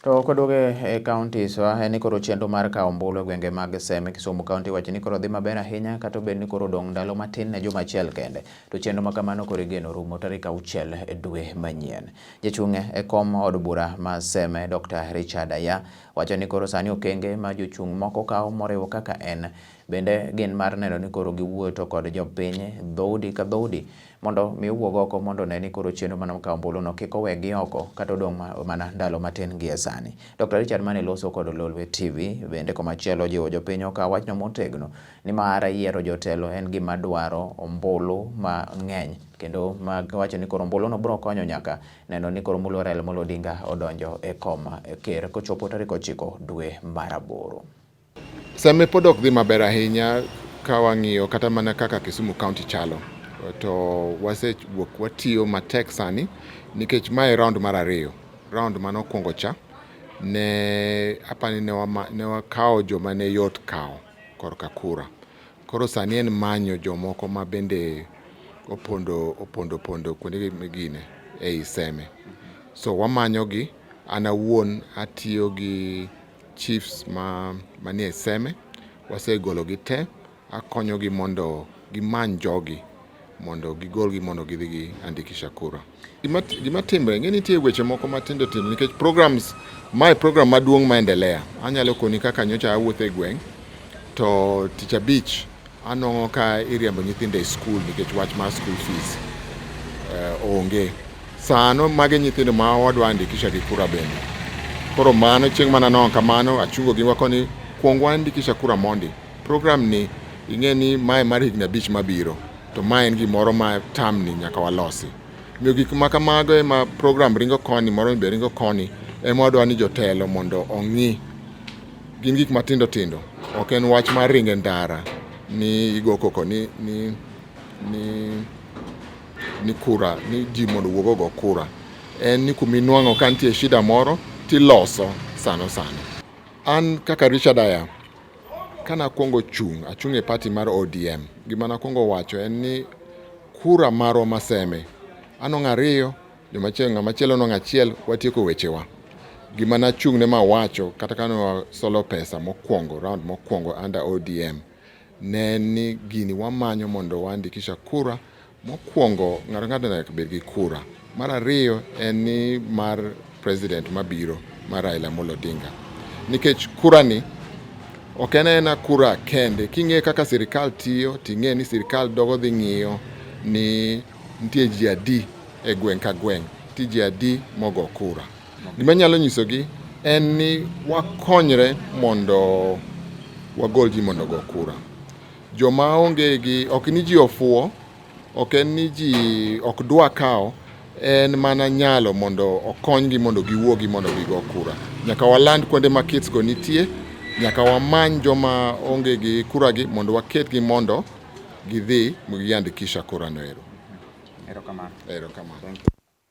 To koduoge e counties wa en ni koro chenro mar kawo ombulu e gwenge mag Seme Kisumu County wacho ni koro dhi maber ahinya kata obed ni koro odong' ndalo matin ne juma achiel kende. To chenro ma kamano koro igeno rumo tarik 6 e dwe manyien. Jachung' e kom od bura ma Seme Dr. Richard Aya wacho ni koro sani okenge ma jochung' moko kawo moriwo kaka en bende gin mar neno ni koro giwuoyo to kod jopiny dhoudi ka dhoudi mondo mi owuog oko mondo one ni koro chenro mana kawo ombuluno kik owegi oko kata odong' mana ndalo matin gie sani. Dr. Richard mane loso kod Lolwe TV bende komachielo ojiwo jopiny okaw wachno motegno nimar yiero jotelo en gima dwaro ombulu mang'eny kendo mag wacho ni koro ombuluno biro konyo nyaka neno ni koro moluor Raila Amolo Odinga odonjo e kom ker kochopo tarik 9 dwe mar 8. Seme pod ok dhi maber ahinya ka wang'iyo kata mana kaka Kisumu County chalo. To wasewuok watiyo matek sani nikech mae round mar 2. Round mane okwongo cha ne apani ne wakawo joma ne yot kawo korka kura. Koro sani en manyo jomoko ma bende opondo opondo pondo kuonde gine ei Seme. So wamanyogi, an awuon atiyo gi chiefs manie Seme, wasegologi te, akonyogi mondo gimany jogi mondo gigolgi mondo gidhi gi andikisha kura. Gima timre, ing'e nitie weche moko matindo tindo nikech programs, mae program maduong' maendelea. Anyalo koni kaka nyocha awuotho e gweng' to tich abich anwang'o ka iriembo nyithindo e skul nikech wach mar school fees onge. Sano magi nyithindo ma wadwa andikisha gi kura bende. Koro mano chieng' mana anwang'o kamano achungo gi wakoni kuong waandikisha kura mondi. Program ni ing'e ni mae mar higni 5 mabiro to mae en gimoro ma tamni nyaka walosi. Omiyo gik ma kamago ema program ringo koni moro be ringo koni ema wadwa ni jotelo mondo ong'i. Gin gik matindo tindo, ok en wach mar ringo e ndara ni igo koko ni ni ni ni kura ni ji mondo owuog ogo kura. En ni kuma inwang'o ka nitie shida moro tiloso sano sano. An kaka Richard Aya, kana akwongo chung', achung' e party mar ODM, gima nakwongo wacho en ni kura marwa ma Seme, anwang'o 2, jomachielo ng'ama chielo nwang'o 1, watieko wechewa. Gima nachung' ne mawacho kata kane wasolo pesa mokwongo, round mokwongo under ODM, ne en ni gini wamanyo mondo waandikisha kura mokwongo ng'ato ng'ato nyaka bed gi kura. Mar 2 en ni mar president mabiro mar Raila Amolo Odinga. Nikech kura ni ok en aena kura kende, king'eyo kaka sirikal tiyo ting'e ni sirikal dogo dhi ng'iyo ni nitie ji adi e gweng' ka gweng', nitie ji adi mogo kura. Gima anyalo nyisogi en ni wakonyre mondo wagol ji mondo ogo kura. Joma onge gi, ok ni ji ofuwo, ok en ni ji ok dwa kawo, en mana nyalo mondo okonygi mondo giwuogi mondo gigo kura. Nyaka waland kuonde ma kits go nitie, nyaka wamany joma onge gi kura gi mondo waketgi mondo gidhi giandikisha kura no ero. Erokamano. Erokamano. Thank you.